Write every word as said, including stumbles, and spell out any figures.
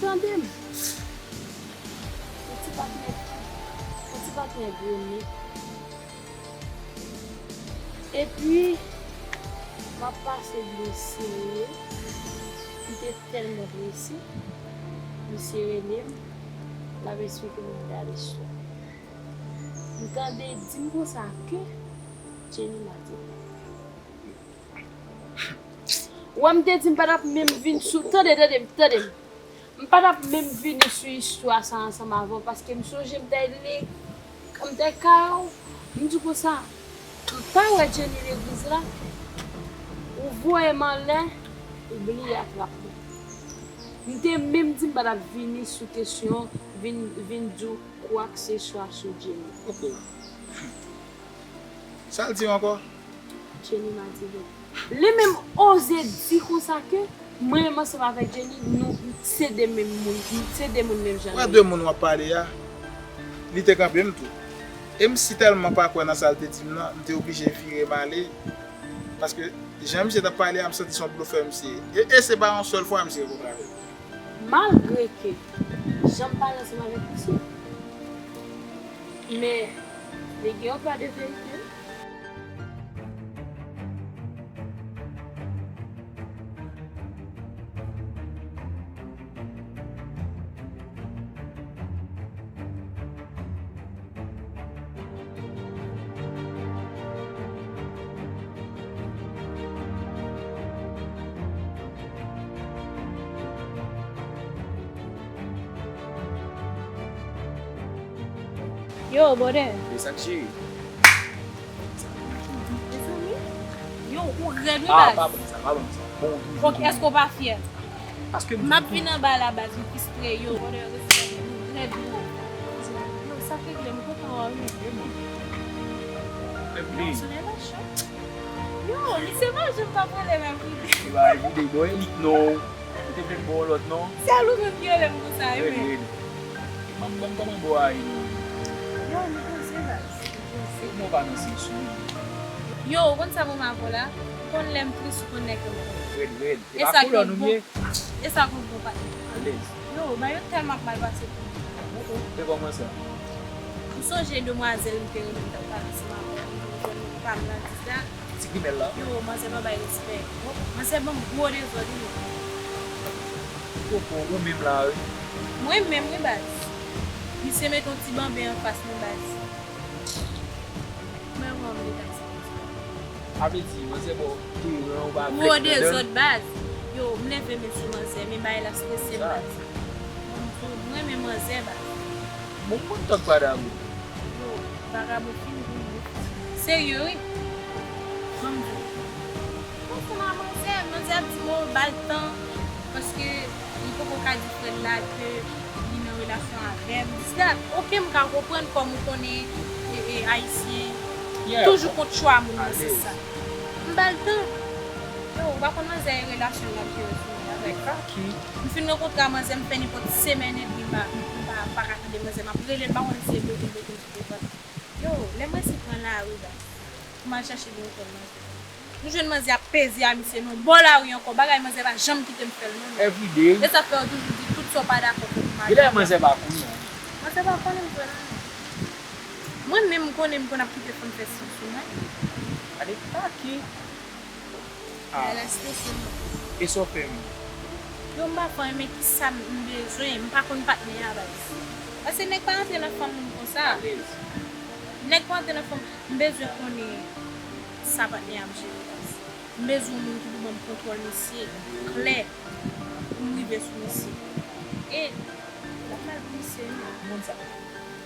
Tande m. Yon ti patnè, yon ti patnè grenn li. Epi, m ap pase byen serye. M te tèlman prese. Misye rele m. L ap esplike m yon bèl istwa. M tande di m konsa ke Jenny Madigan. Wè, m te di m pa t ap menm vin sou, tande, tande m, tande m. M pa t ap menm vini sou istwa sa ansanm avè w, paske m sonje m t al li, m t al kay ou, m di konsa, m pa wè Jenny legliz la, ou voye m anlè, ou bliye atrap mwen. M te menm di m pa t ap vini sou kesyon, vin, vin di w kwakseswa sou Jenny. Ok. Sa l di w ankò? Jenny Madigan. Li menm oze di konsa ke mwen menm ansanm avèk Jenny, nou se de menm moun, se de moun menm jan nou ye. Wè de moun w ap pale a, li te kanpe m tou. E m si tèlman pa kwè nan sa l te di m nan, m te oblije vire m ale. Paske jan misye t ap pale a, m santi se yon blofè misye ye. E, e se pa yon sèl fwa misye kontre avè m. Malgre ke jan m pale ansanm avèk misye, men li gen yon pa de verite wi. Yo, brother. E sa k cheri? Mezanmi. Yo, ou rèd wi, baz. Ah, pa bon sa, pa bon sa. Bon, bon, bon. Fòk, èske w pa fyè? Paske m ap vin anba la, baz, m fistre yo. Yo, sa k regle, m kontan wè w wi. Yo, li se manje m t ap rele m everyday. Li pa everyday, bon, elit non. Ou te vle m ba w lòt non? Sèl ou menm ki rele m konsa wi, men. Ban m, ban m kòman bo a ye non. Yo, li poze, baz. Li poze. Kòman w pa nan sans ou menm? Yo, ou konn sa mwen avè w la? Ou konn lè m tris, ou konn lè kè m kontan. Rèd, rèd. E pa koulè nou ye. E sa k yon bon patnè. Alèz. Yo, bagay yo tèlman ap mal pase pou mwen. Oh, oh, te kòmanse. Ou sonje demwazèl m te renmen m t ap pale ansanm avè w, m konn pa m nan dis la. Ti grimèl la. Yo, manzè pa bay respè. Manzè ban m gwo dezòd wi. Koko, ou menm la wi. Mwen menm wi baz. Misye mete yon ti banben anfas mwen baz. Mwen wè m degaje. Sa vle di, manzè ba w deran ou pa vle. Gwo dezòd baz. Yo, m leve men sou manzè, men bagay la strese m baz. Mwen menm manzè baz. Bon, m konn tòk vagabon. Yo, vagabon fin gou yo. Serye wi. Ban m di w. Bon, se nan manzè, manzè ap di m, "Oh, ba l tan." Paske li poko ka di frè l la ke li nan relasyon avè m. Dis dat, oke, m ka konprann kòm ou konnen, e, e, Ayisyen toujou kont chwa moun nan, se sa. M ba l tan. Yo, ou pa konn manzè e relasyon l ap jere sou mwen avè m. M fin rankontre a manzè, m fè nenpòt semèn epi m pa, m pa, m pa ka tande manzè. M ap rele l, m pa konnen si se bloke m bloke m sou telefòn. Yo, lè m resi pran lari la, pou m al chache de otèl manzè. M jwenn manzè ap peze a misye nan bò lari ankò. Bagay manzè pa janm kite m fè l non. Everyday. E sa k fè yo toujou di tout sa w pa dakò fòk ou mache. Genlè manzè pa konnen. Manzè pa konnen m fè l non. Mwen menm m konnen m konn ap kite fanm fè sans sou mwen. Gade taki. Ah. Bagay la strese m. E sa w fè menm? Yo, m pa fè anyen, men kisa m bezwen? M pa konn patnè a baz. Paske nèg pa rantre nan fanm moun konsa. Alèz. Nèg pa rantre nan fanm. M bezwen konnen sa patnè a ap jere baz. M bezwen yon moun ki pou ban m kontwòl misye klè pou m rive sou misye. E l ap mal pou misye wi. Moun sa.